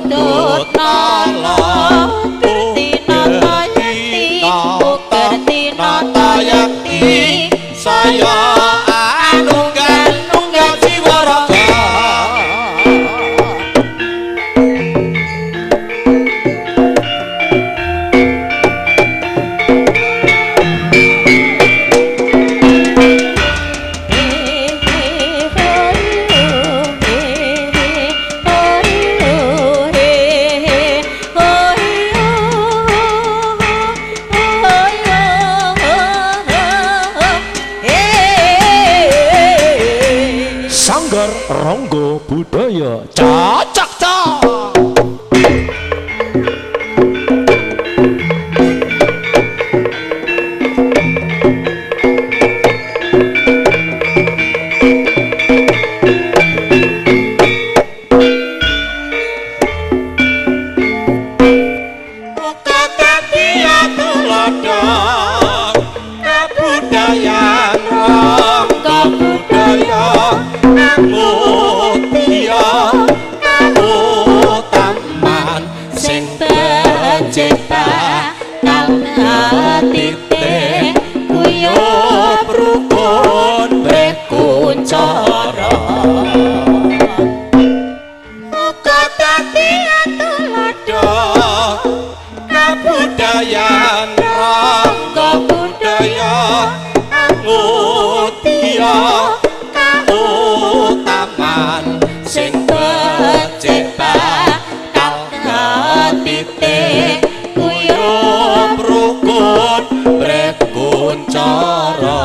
Tutala Kerti Nata Yakti saya anunggal nunggal jiwa raga. Sanggar Ronggo Budaya cocok cok. Muka dadi tuladha kabudayan rangga budaya mutia kautaman sing becik bakal titik guyub rukun brekuncoro. Muka dadi tuladha kabudayan rangga budaya mutia kautaman sing becik bakal titik guyub rukun brekuncoro.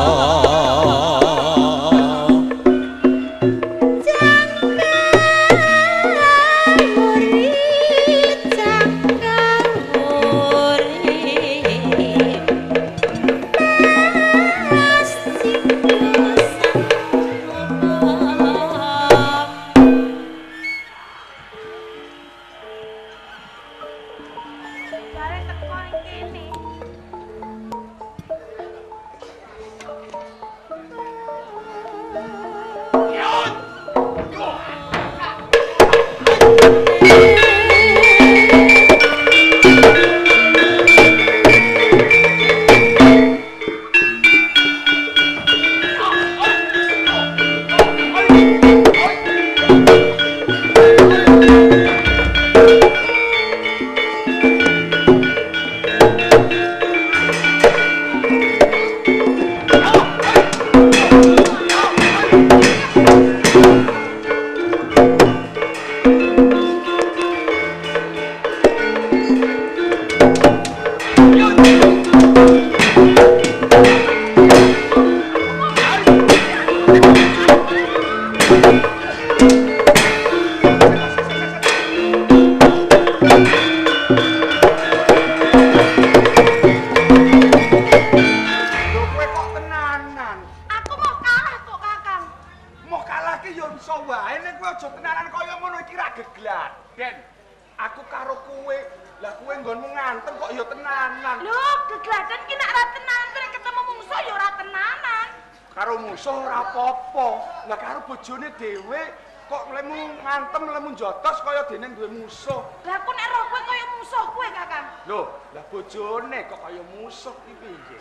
Bojone kok kaya musuh iki piye?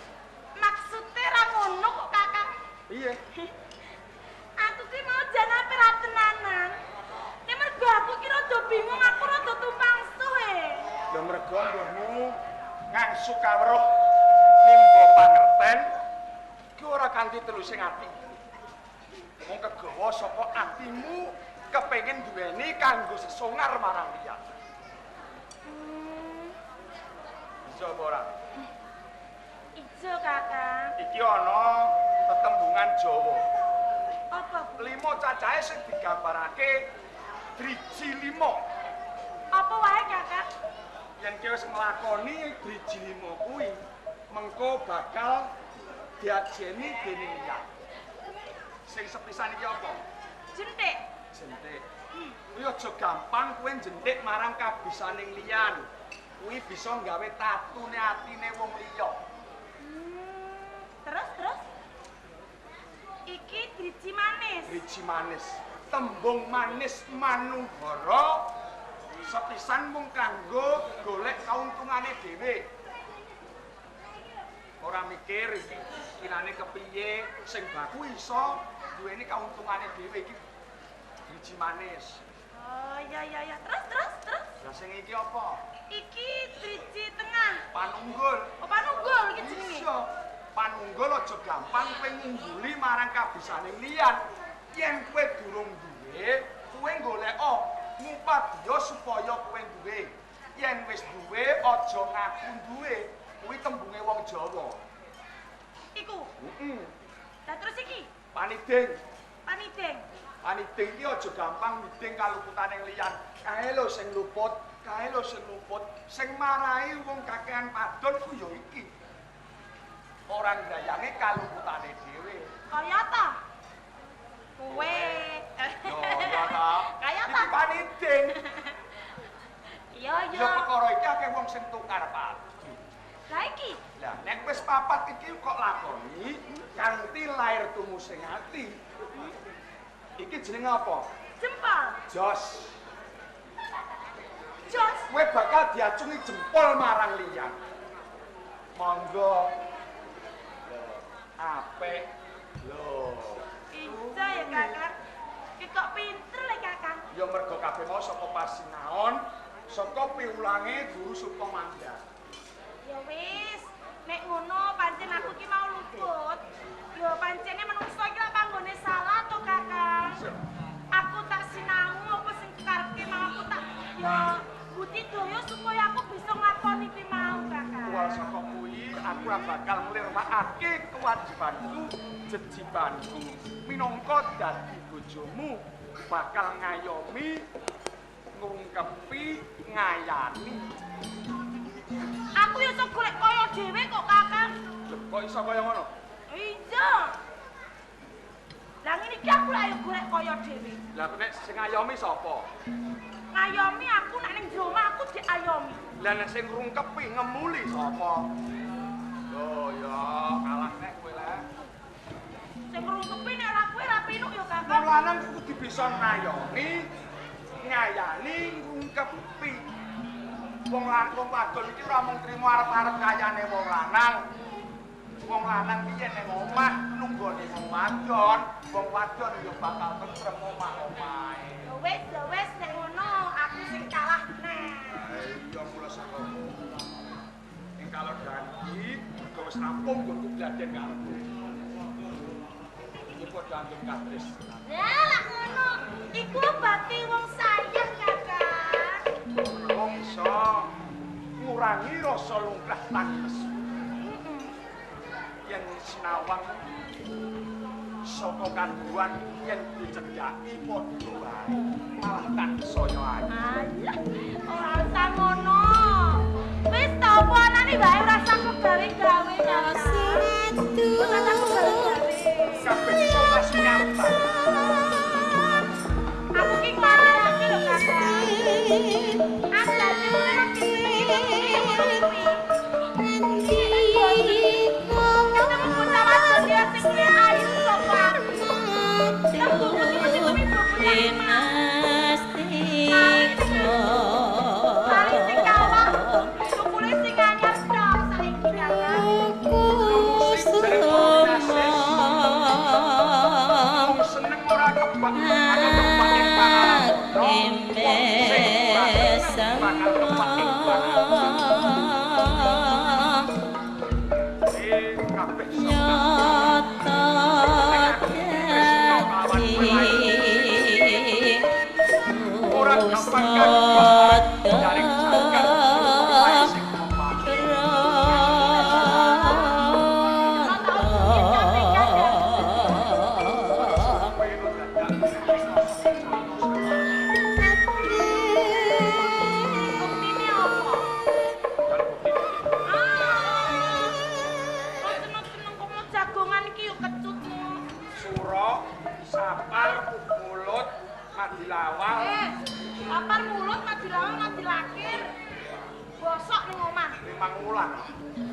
Maksude ra ngono kok, Kakang. Piye? Aku ki mau jan ape ra tenanan. Nek mergo aku ki rada bingung, aku rada tumpang suwe. Lha mergo mbahmu ngangsu kawruh nimba pangerten ki ora kanthi telusing ati. Mung kegawa saka atimu kepengin duweni kanggo sesongar marang liya. Ijo apa ora? Ijo, Kakang. Iki ana tetembungan Jawa. Apa? 5 cacahe sing digambarake driji 5. Apa wae, Kakang? Yen kowe wis nglakoni driji 5 kuwi, mengko bakal diajeni dening liya. Sing sepisan iki apa? Jentik. Jentik. Kuwi aja gampang kowe jentik marang kabisaning liyan. Kuwi bisa nggawe tatune atine wong liya. Terus iki driji manis. Driji manis. Tembung manis manuhara Sepisan mung kanggo golek kauntungane dhewe. Ora mikir iki kirane kepiye, sing baku iso duweni kauntungane dhewe iki driji manis. Oh iya iya iya, terus terus terus. Lah sing iki apa? Iki driji tengah. Panunggul. Oh panunggul iki jenenge. Iya. Panunggul aja gampang kowe ngungguli marang kabisane liyan. Yen kowe durung duwe, kowe goleka ngupadya supaya kowe duwe. Yen wis duwe aja ngaku duwe. Kuwi tembunge wong Jawa. Iku. Heeh. Lah terus iki? Paniding. Paniding. Paniding iki aja gampang miding kaluputane liyan. Kae lho sing luput, kae lho sing luput, sing marai wong kakean padon ku ya iki. Ora ngrayange kaluputane dhewe. Kaya ta? Kowe. Yo ya ta. Kaya ta? Iki paniding. Iya iya. Ya perkara iki akeh wong sing tukar padu. Lah iki. Lah nek wis papat iki kok lakoni kanthi lair tumusing ati. Iki jenenge apa? Jempol. Jos. Jos. Kowe bakal diacungi jempol marang liyan. Monggo. Lho, apik. Lho. Iya ya Kakang. Ki kok pinter le Kakang. Ya mergo kabeh mau saka pasinaon, saka piwulange guru Sukamandha. Ya wis, nek ngono pancen aku ki mau luput. Ya pancene menungso iki lak panggone salah to Kakang. Aku tak sinau apa sing karepke mau aku tak ya budidaya supaya aku bisa nglakoni kuwi mau Kakang. Kuwi saka kuwi aku ora bakal nglirwakake kewajibanku, jejibanku minangka dadi bojomu, bakal ngayomi, ngrungkepi, ngayani. Aku ya iso golek kaya dhewe kok Kakang. Lho kok iso kaya ngono? Iya. Lah ngene iki aku lak ya golek kaya dhewe. Lah nek sing ngayomi sapa? Ngayomi aku nek ning jero omah aku diayomi. Lah nek sing ngrungkepi ngemuli sapa? Lho ya kalah nek kowe lah. Sing ngrungkepi nek ora kowe ora pinuk ya Kakang. Wong lanang kudu bisa ngayomi, ngayani, ngrungkepi. Wong lanang wadon iki ora mung trimo arep-arep kayane wong lanang. Wong lanang iki yen ning omah nunggone wong wadon, wong wadon ya bakal tentrem omah-omahe. Ya wis, ya wis nek ngono aku sing kalah neh. Iya mula saka ing kalodhan iki mergo wis rampung nggonku gladen karepku. Iki padha anggep katris. Lah lak ngono, iku obate wong sayang Kakang. Wong iso ngurangi rasa lungkrah lan nesu. Yen sinawang saka kandhuwan yen dicedhaki padha wae malah tansaya ayu. Alah, ora usah ngono. Wis ta apa anane wae ora usah kegawe-gawe Kakang. Ora usah kegawe-gawe. Kabeh iso nyampak. Aku ki nglarake lho Kakang. Aku dadi ora kuwi. Ketemu bocah wadon dia sing luwih ayu saka aku. Lah kok mesti kuwi bocah Mari sing kalah, tukule sing anyar tok saiki Kakang. Wong seneng ora kebak, bakal kebak ing panganan. Wong sing ora seneng bakal kebak ing panganan. Kabeh iso. Ora gampang kan jaring jangkar omahe sing omah. Buktine apa? Ah. Kok seneng-seneng kok mau jagongan iki yo kecutmu. Sura, sapar, mulut, madilawang. Papar mulut madilawang madilakir. Bosok ning omah. Limang wulan.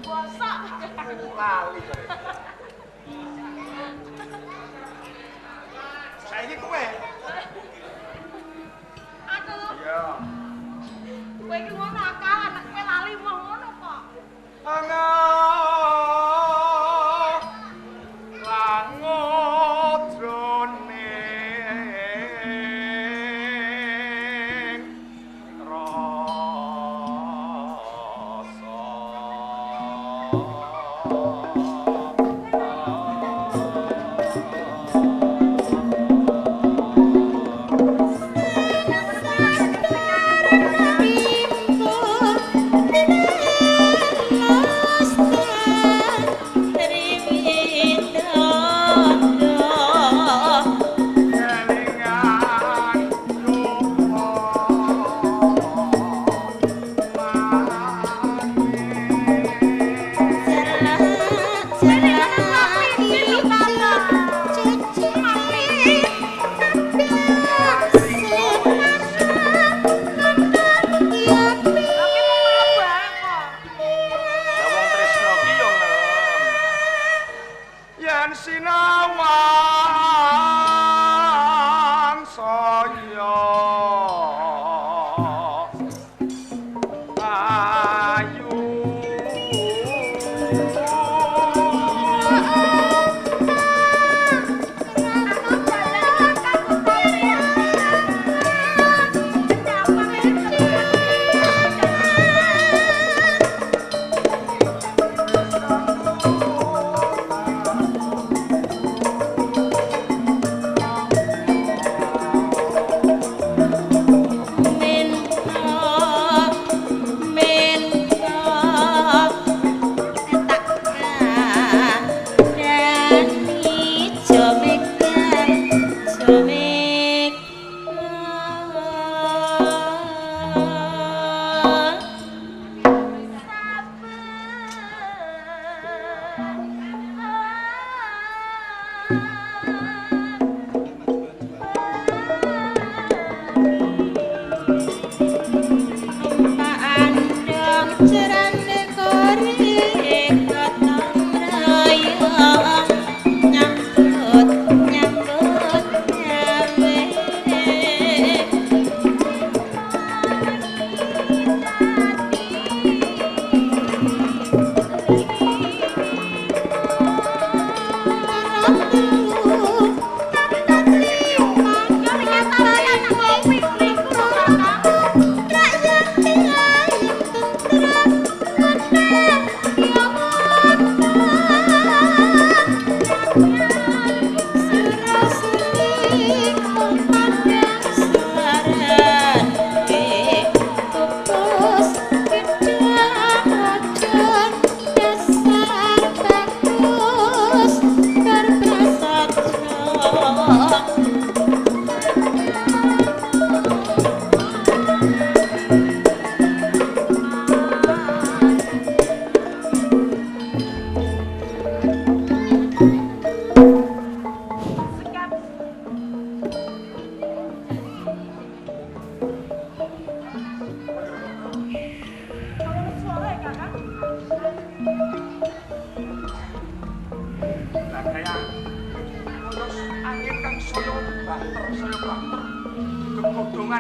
Bosok. Lali jare. Saiki kowe. Aduh. Iya.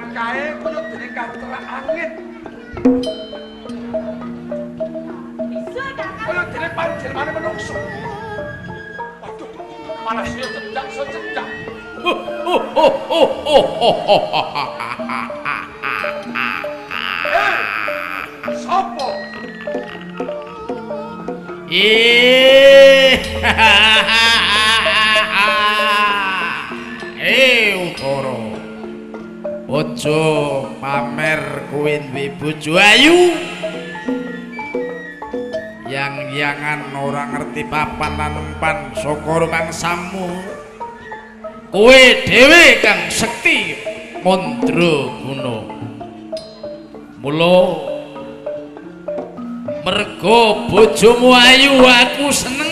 Kae kaya dene kacelak angin. Bisa Kakang. Kaya dene panjenengane menungso. Waduh, malah saya cendak, saya cendak. Sopo? Utara. Aja pamer kowe duwe bojo ayu. Yang-yangan ora ngerti papan lan empan saka rumangsamu. Kowe dhewe kang sekti mandraguna. Mula merga bojomu ayu aku seneng.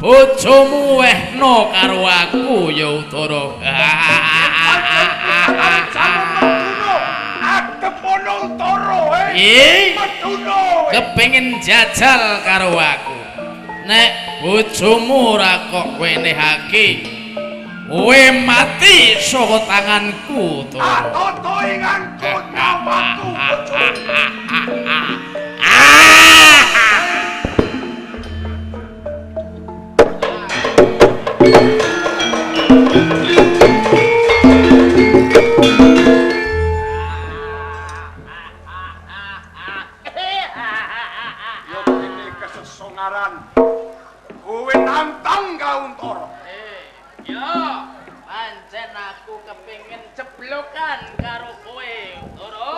Bojomu wehno karo aku ya Utara. Kepengin jajal karo aku. Nek bojomu ora kok wenehake, kowe mati saka tanganku Utara. Atoto ing angko nyawaku bojomu. Yo kene kesesongaran. Kowe nantang Kauntara. Yo, pancen aku kepengin jeblokan karo kowe, Utara.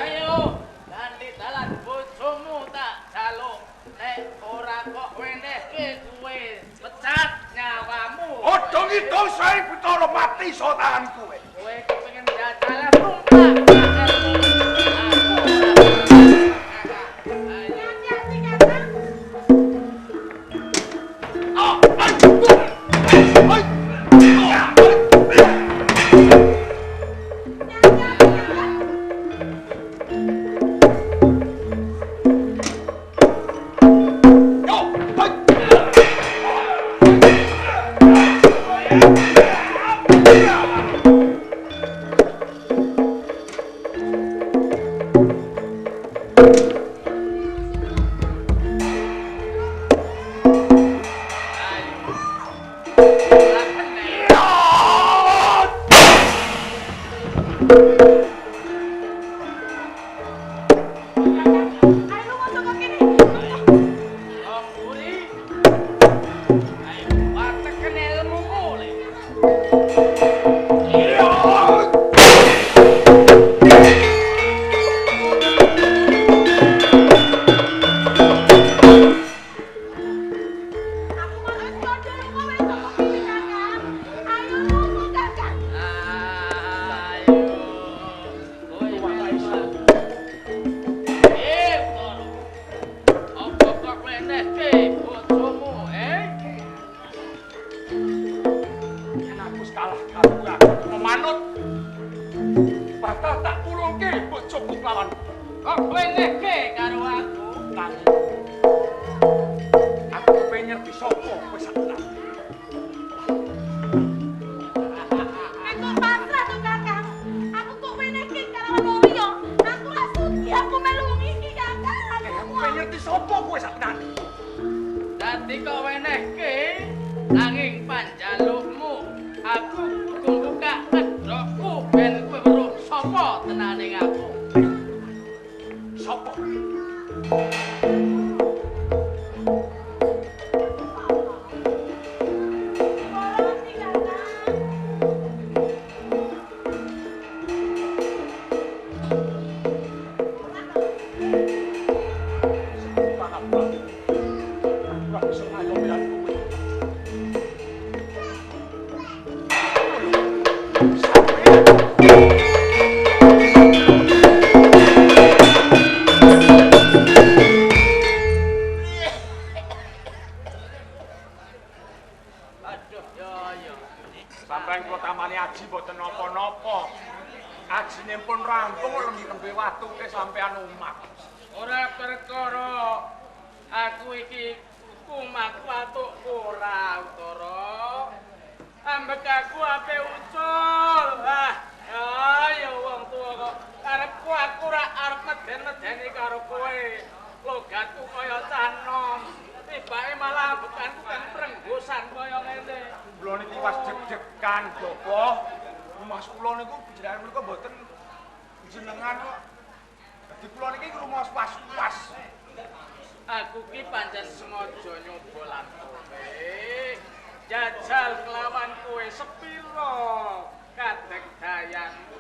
Ayo, ganti dalan bojomu tak jaluk. Nek ora kok wenehke kowe pecat nyawamu. Aja ngidung sae Bathara mati saka tangan kowe. Kowe kepengin jajalan numpak. Hati-hati Kakang. Ah, ai, ai, ai. Hati-hati Kakang. Yo, ai. Ayo lunga saka kene. Mburi. Ayo pateken ilmumu le. Aku mau wis padha lunga wis saka kene Kakang. Ayo lunga Kakang. Ayo. Kowe Utara. Apa kok wenehke bojomu, eh? Yen aku wis kalah karo kowe aku memanut. Bakal tak pulungke bojoku kelawan. Kok wenehke karo aku? Nanging aku kepengin ngerti sapa kowe sakenane. Aku pasrah to Kakang. Aku kok wenehke karo wong liya. Aku ora sudi aku melu wong iki Kakang. Aku pengen ngerti sapa kowe sakenane. Dadi kok wenehke nanging panjalukmu aku kudu buka kedhokku ben kowe weruh sapa tenane aku. Sapa? Ora ngerti Kakang. Pangapura. Aku ora bisa ngayomi kowe. Sampai Aduh, yo yo. Sampeyan kula tamani aji mboten napa-napa. Ajine pun rampung lembe watuke sampeyan umat. Ora perkara aku iki kumat watukku ora Utara. Ambek aku ape ucul. Ah, Ah ya wong tuwa kok karepku aku ora arep meden-medeni karo kowe. Logatku kaya cah nom. Tibake malah ambekanku kang prenggosan kaya ngene. Kula niki pas deg-degan, Bapak. Mas kula niku jenengan mriku mboten jenengan kok. Dadi kula niki ngrungos was-was. Aku ki pancen sengaja nyoba lan kowe. Jajal kelawan kowe sepiro kadek dayanmu.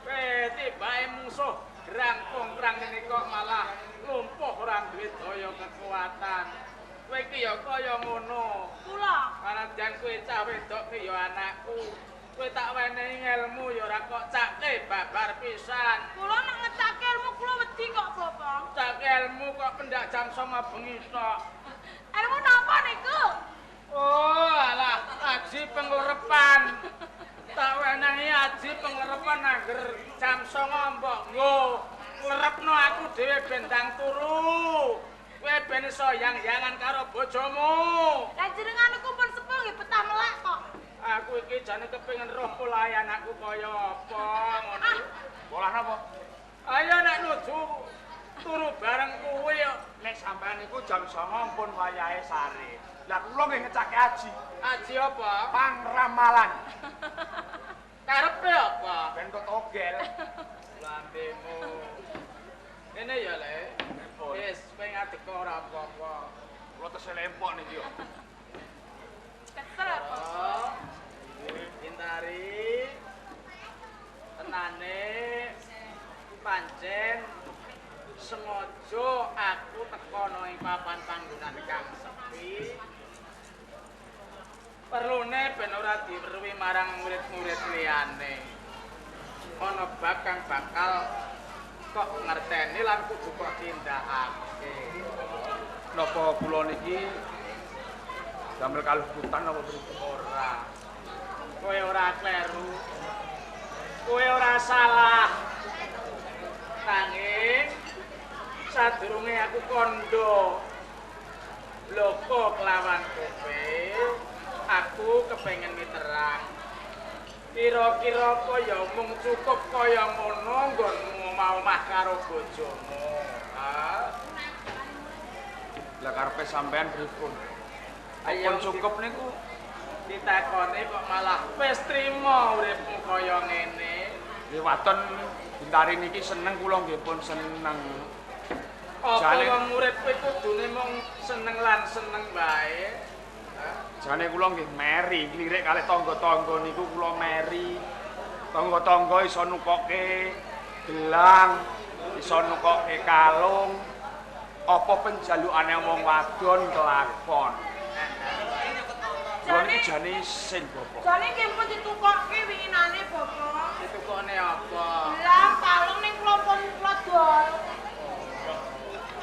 Kowe tibake mungsuh gerang kongkrang ngene kok malah lumpuh ora duwe daya kekuatan. Kowe iki ya kaya ngono. Kula. Kanajan kowe cah wedok ki ya anakku. Kowe tak wenehi ilmu ya ora kok cake babar pisan. Kula nek ngecake ilmu kula wedi kok, Bapak. Cake ilmu kok pendak jam 09.00 bengi tok. Ilmu napa niku? Oh, alah, aji penglerepan. Tak wenehi aji penglerepan angger jam 09.00 mbok nggo. Nglerepno aku dhewe ben ndang turu. Kowe ben iso yang-yangan karo bojomu. Lah jenengan niku pun sepuh nggih betah melek kok. Aku iki jane kepengin roh polahe anakku kaya apa ngono. Ah, Polah napa? Ayo nek nuju turu bareng kuwi yo. Nek sampean niku jam 09.00 pun wayahe sare. Lah kula nggih ngecake aji. Aji apa? Pangramalan. Karepe apa? Ben kok togel. Lambemu. Ngene ya, Le. Wis, kowe ngadeg ora apa-apa. Kula tesih lempok niki yo. Kesel apa? Oh. Bintari. Tenane pancen sengaja aku teko nang ing papan panggonan kang sepi. Perlune ben ora diweruhi marang murid-murid liyane. Ana bab kang bakal kok ngerteni lan kudu kok tindakake. Napa kula niki damel kaluputan napa pripun? Ora. Kowe ora kleru. Kowe ora salah. Nanging sadurunge aku kandha bloko kelawan kowe, aku kepengin miterang. Kira-kira kaya mung cukup kaya ngono nggonmu omah-omah karo bojomu. Ha? Lah karepe sampean pripun? Ayo Pun cukup niku ditakoni kok malah wis trima uripmu kaya ngene. Nggih waton Bintari niki seneng kula nggih pun seneng. Apa wong urip kuwi kudune mung seneng lan seneng wae? Jane kula nggih meri, klirik kalih tangga-tangga niku kula meri. Tangga-tangga iso nukoke gelang, iso nukoke kalung. Apa penjalukane wong wadon kelakon. Kula niki jane isin, Bapak. Jane nggih pun ditukokke winginane, Bapak. Ditukokne apa? Gelang, kalung ning kula pun kula dol.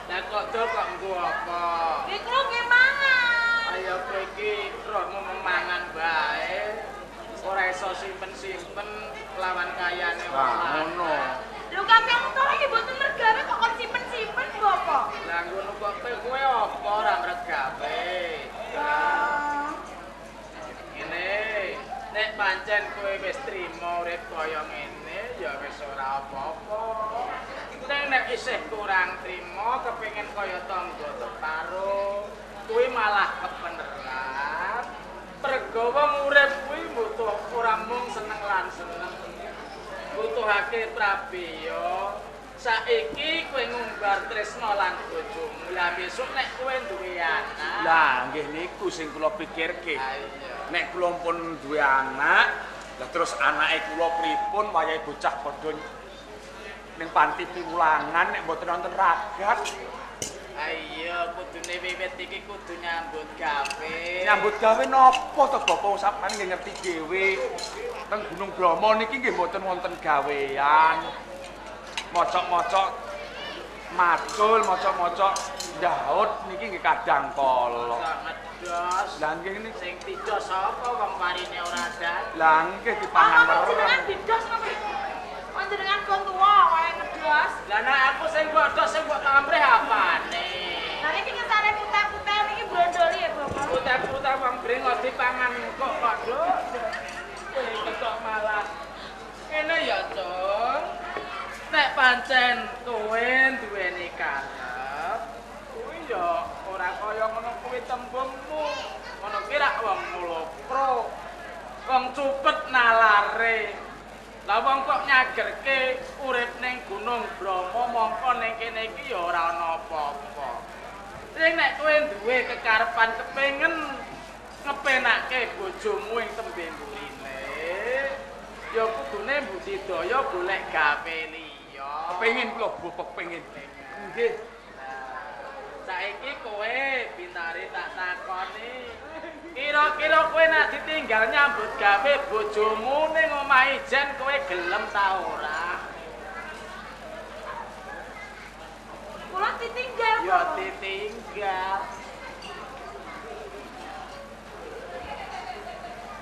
Lah kok dol kok nggo apa? Nggih kula nggih mangan. Ayo kowe iki rohmu mung mangan bae. Ora iso simpen-simpen lawan kayane wong Lah ngono. Lho Kakang Utara iki mboten mergawe kok kon simpen-simpen, Bapak. Lah ngono kok kowe apa ora mergawe? Ngene, nek pancen kowe wis trima urip kaya ngene ya wis ora apa-apa. Ning nek isih kurang trima kepengin kaya tangga teparo, kuwi malah kebeneran. Mergo wong urip kuwi butuh ora mung seneng lan seneng. Butuhake prabeya. Saiki kowe ngumbar tresna lan bojomu. Lah besok nek kowe duwe anak. Lah nggih niku sing kula pikirke. Ha iya. Nek kula pun duwe anak, lah terus anake kula pripun wayahe bocah padha ning panti piwulangan nek mboten wonten ragat. Ha iya, kudune wiwit iki kudu nyambut gawe. Nyambut gawe napa to Bapak sampeyan nggih ngerti dhewe. Teng Gunung Bromo niki nggih mboten wonten gawean. Mocok-mocok macul, mocok-mocok ndaut niki nggih kadang kala. Ngedos. Lah nggih niku sing didos sapa wong parine ora dadi. Lah nggih dipangan Apa jenengan wereng. didos napa? Panjenengan kon tuwa wae ngedos. Lah nek aku sing mbok dos sing mbok tamprih apane? Lah niki ngesane putih-putih niki brondoli ya, Bapak. Putih-putih wong brengos dipangan kok kok, Duk. Kowe iki kok malah ngene ya, pancen kowe duweni karep, kuwi ya ora kaya ngono kuwi tembungmu. Ngono ki rak wong nglokro. Wong cupet nalare. Lah wong kok nyagerke urip ning Gunung Bromo mongko ning kene iki ya ora ana apa-apa. Sing nek kowe duwe kekarepan kepengin ngepenake bojomu ing tembe mburine, ya kudune budidaya golek gawe liya. Kepengin kula Bapak kepengin. Nggih. Saiki kowe Bintari tak takoni. Kira-kira kowe nek ditinggal nyambut gawe bojomu ning omah ijen kowe gelem ta ora? Kula ditinggal. Ya ditinggal.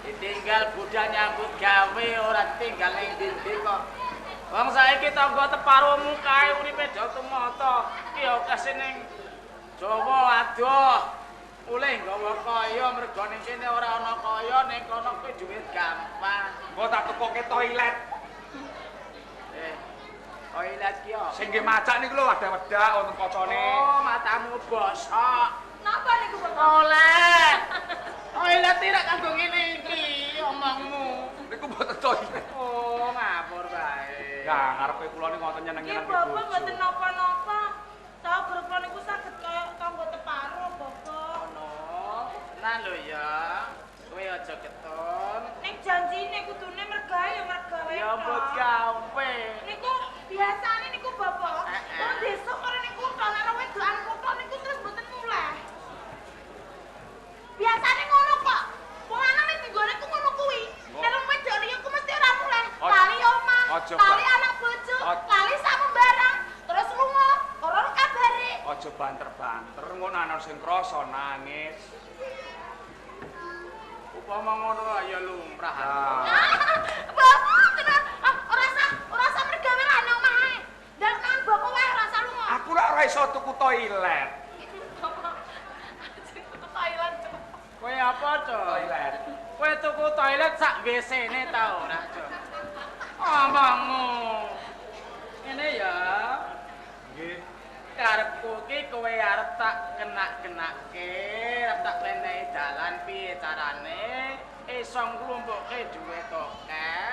Ditinggal budal nyambut gawe ora ditinggal ning ndi-ndi kok. Wong saiki tangga teparomu kae uripe do tumata. Ki akeh sing ning Jawa adoh. Oleh nggawa kaya mergo ning kene ora ana kaya, ning kono kuwi duit gampang. Engko tak tukoke toilet. Toilet ki apa? Sing nggih macak niku lho wadah-wedak wonten kacane. Oh, matamu bosok. Napa niku, Bapak? Toilet. Toilet iki rak kanggo ngene iki omongmu. Niku mboten toilet. Oh, ngapur bae. Lah ngarepe kula niku ngoten Nggih, nyeneng-nyeneng Bapak mboten napa-napa. Saha kula niku saged kaya tangga teparo, Bapak. Ono. Nah lho ya, kowe aja ketun. Ning janjine kudune mergawe ya mergawe. Ya mbok gawe. Niku biasane niku Bapak. Wong desa ora ning kutha, nek wedokan kutha niku terus mboten mulih. Biasane ngono kok. Wong lanang nek dinggone ku ngono kuwi. Nek wong wedok liya ku mesti ora mulih. Lali omah, lali anak bojo, lali samembarang, terus lunga, ora ono kabare. Aja banter-banter ngono ana sing krasa nangis. Upama ngono ya lumrah. Bapak tenan, ora usah mergawe lah nang omahe. Njaluk nang bapak wae ora usah lunga. Aku lak ora iso tuku toilet. Bapak. Ajeng tuku toilet. Kowe apa, Cok? Toilet. Kowe tuku toilet sak WC-ne ta ora, Cok? Omongmu. Ngene ya. Nggih. Karepku ki kowe arep tak kenak-kenakke, arep tak menehi dalan piye carane iso nglumpukke dhuwit akeh,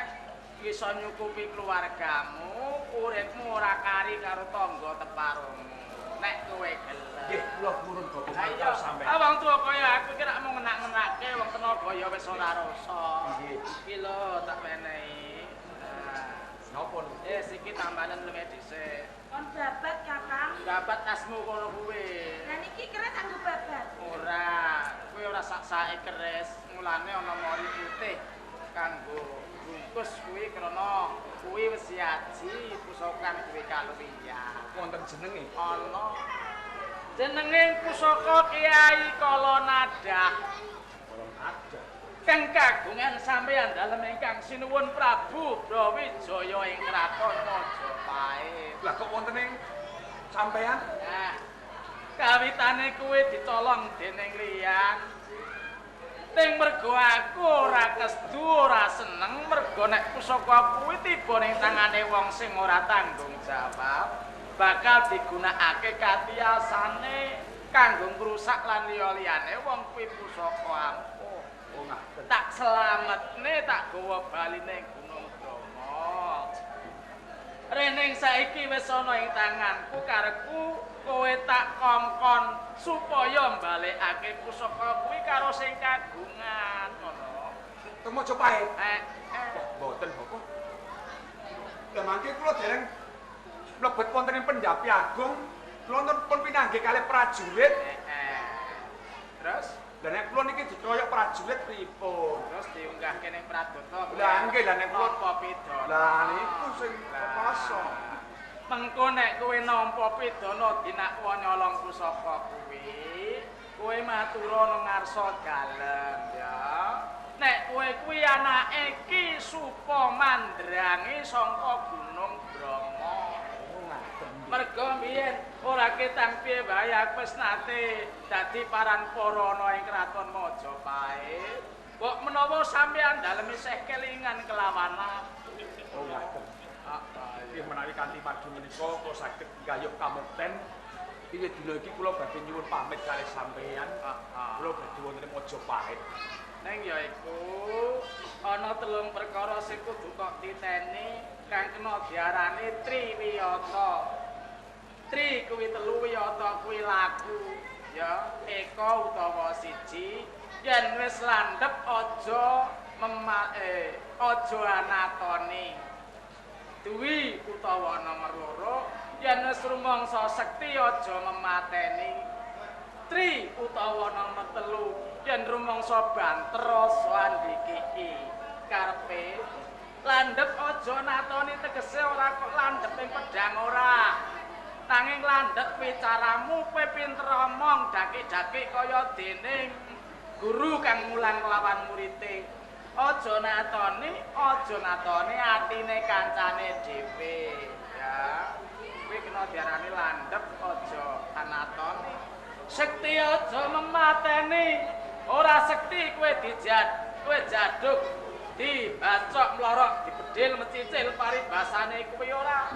iso nyukupi keluargamu, uripmu ora kari karo tangga teparomu. Nek kowe gelem. Nggih, kula purun Bapak mantau sampeyan. Ah wong tuwa kaya aku iki rak mung ngenak-ngenakke wong tenaga ya wis ora rasa. Nggih. Iki lho tak menehi. Nah, napa niku? Iki tambahan luwih dhisik. Kon babat, Kakang. Babat tasmu kono kuwi. Lah niki keris anggo babat. Ora, kuwi ora sak-sake keris, mulane ana mori putih kanggo bungkus kuwi krana kuwi wis aji pusaka duwe kaluwiyan. Wonten jenenge? Ana. Jenenge pusaka Kyai Kalanadah. Kalanadah. Kang kagungan sampeyan dalem ingkang sinuwun Prabu Brawijaya ing Kraton Majapahit. Lah kok wonten ing sampeyan? Nah, kawitane kuwi dicolong dening liyan. Ning mergo aku ora kesedu, ora seneng mergo nek pusaka kuwi tiba ning tangane wong sing ora tanggung jawab, bakal digunakake katiasane kanggo ngrusak lan liya-liyane wong kuwi pusaka ampuh. Oh, ngaten. Tak selametne tak gawa bali ning Gunung Bromo. Rening saiki wis ana ing tanganku karepku kowe tak kongkon supaya mbalekake pusaka kuwi karo sing kagungan ngono. Teng Majapahit. Eh. Mboten, Bapak. Lah mangke kula dereng mlebet wonten ing Pendapi Agung, kula pun pinanggih kalih prajurit. Terus Lah nek kula niki dikeroyok prajurit pripun? Terus diunggahke ning Pradata. Lah nggih, lah nek kula nampa pidana. Lah niku sing kepasa. Mengko nek kowe nampa pidana dinakwa nyolong pusaka kuwi, kowe matura nang ngarsa dalem ya. Nek kowe kuwi anake Ki Supa Mandrangi saka Gunung Bromo. Mergo mbiyen ora ketang piye wae aku wis nate dadi paranpara ana ing kraton Majapahit. Mbok menawa sampeyan dalem isih kelingan kelawan aku. Oh ngaten. Heeh. Nggih menawi kanthi margi menika kula saged gayuh kamukten. Wiwit dina iki kula badhe nyuwun pamit kalih sampeyan. Kula badhe wonten ing Majapahit. Neng ya iku ana telung perkara sing kudu kok titeni kang kena diarani triwiyata. Tri kuwi telu, wiyata kuwi laku. Ya, eka utawa siji. Yen wis landhep aja aja anatoni. Dwi utawa nomor loro, yen wis rumangsa sekti aja memateni. Tri utawa nomor telu, yen rumangsa banter aja andhikiki. Karepe landhep aja natoni tegese ora kok landhep ing pedhang ora. Nanging landhep wicaramu, kowe pinter omong dakik-dakik kaya dening guru kang mulang lawan murite. Aja natoni, aja natoni atine kancane dhewe, ya. Kuwi kena diarani landhep aja anatoni. Sekti aja memateni. Ora sekti kowe dijad, kowe jaduk, dibacok mlorok, dibedhil mecicil paribasane kuwi ora.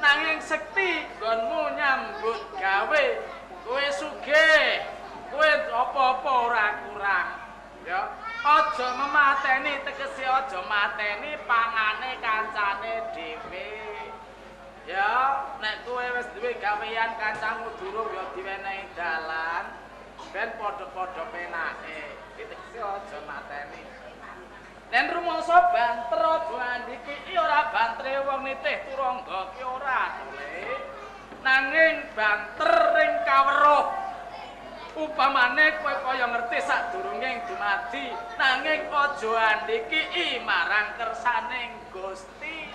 Nanging sekti nggonmu nyambut gawe, kowe sugih, kowe apa-apa ora kurang. Ya, aja memateni tegese aja mateni pangane kancane dhewe. Ya, nek kowe wis duwe gawean kancamu durung ya diwenehi dalan, ben padha-padha penake. Tegese aja mateni. Nen rumangsa banter aja andhiki ora bantere wong nitih turangga ki ora tole. Nanging banter ing kaweruh. Upamane kowe kaya ngerti sadurunge dumadi, nanging aja andhiki marang kersaning Gusti.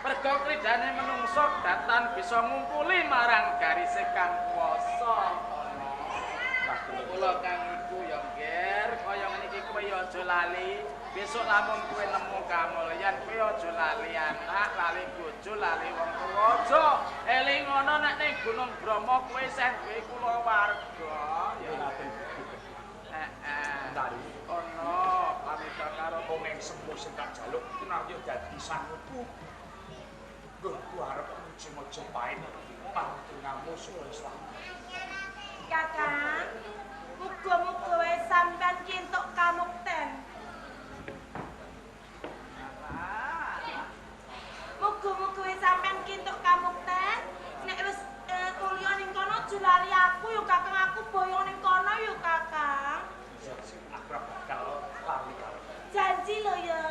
Merga kridane menungso datan bisa ngumpuli marang garise kang kuwasa. Kula kang iku ya ngger, kaya ngene iki kowe ya aja lali. Besok lamun kowe nemu kamulyan kowe aja lali anak, lali bojo, lali wong tuwa. Aja eling ana nek ning Gunung Bromo kowe isih duwe kulawarga. Ya ngaten. Heeh. Tari. Ana pamita karo wong ing sepuh sing tak jaluk kinarya dadi sanguku. Nggonku arep muji Majapahit panjenenganmu supaya slamet. Kakang, muga-muga wae sampean ki entuk kamukten. Muga-muga wae sampean ki entuk kamukten. Nek wis mulya ning kono aja lali aku ya Kakang, aku boyong ning kono ya Kakang. Aku ora bakal lali karo. Janji lho ya.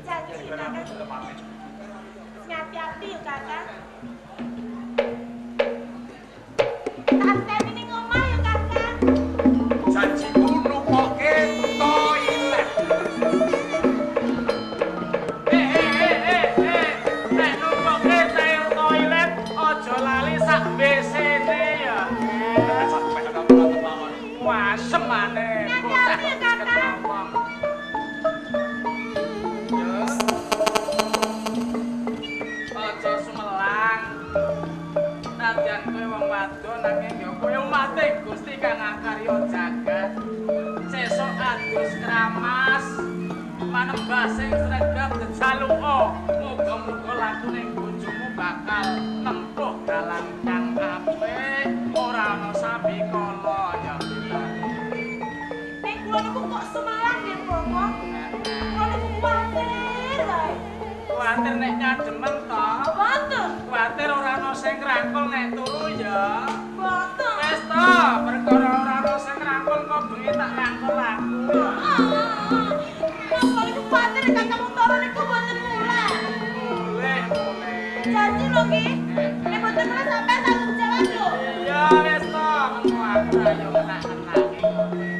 Janji Kakang. Hati-hati ya Kakang. Tanteni ning omah ya Kakang. Janjiku nukoke toilet. Nek nukoke toilet aja lali sak WC-ne ya. Wasem maneh. Hati-hati ya Kakang. Aja sumelang. Nadyan kowe wong wadon nanging ya kowe umate Gusti kang akarya jagat. Sesuk adus kramas, manembah sing sregep jejaluka. Muga-muga lakune bojomu bakal nempuh dalan kang apik, ora ana sambikala ya Bitari. Nek kula niku kok sumelang nggih, Bapak. Kula niku kuwatir wae. Kuwatir nek nyademen to? Mboten. Kuwatir ora ana sing ngrangkul nek turu ya. Mboten. Wis to, perkara ora ana sing ngrangkul kok bengi tak rangkul aku. Kula niku kuwatir Kakang Untara niku mboten mulih. Mulih, mulih. Janji lho ki. Nek mboten mulih sampean tanggung jawab lho. Iya wis to, mengko aku ayo enak-enak iki.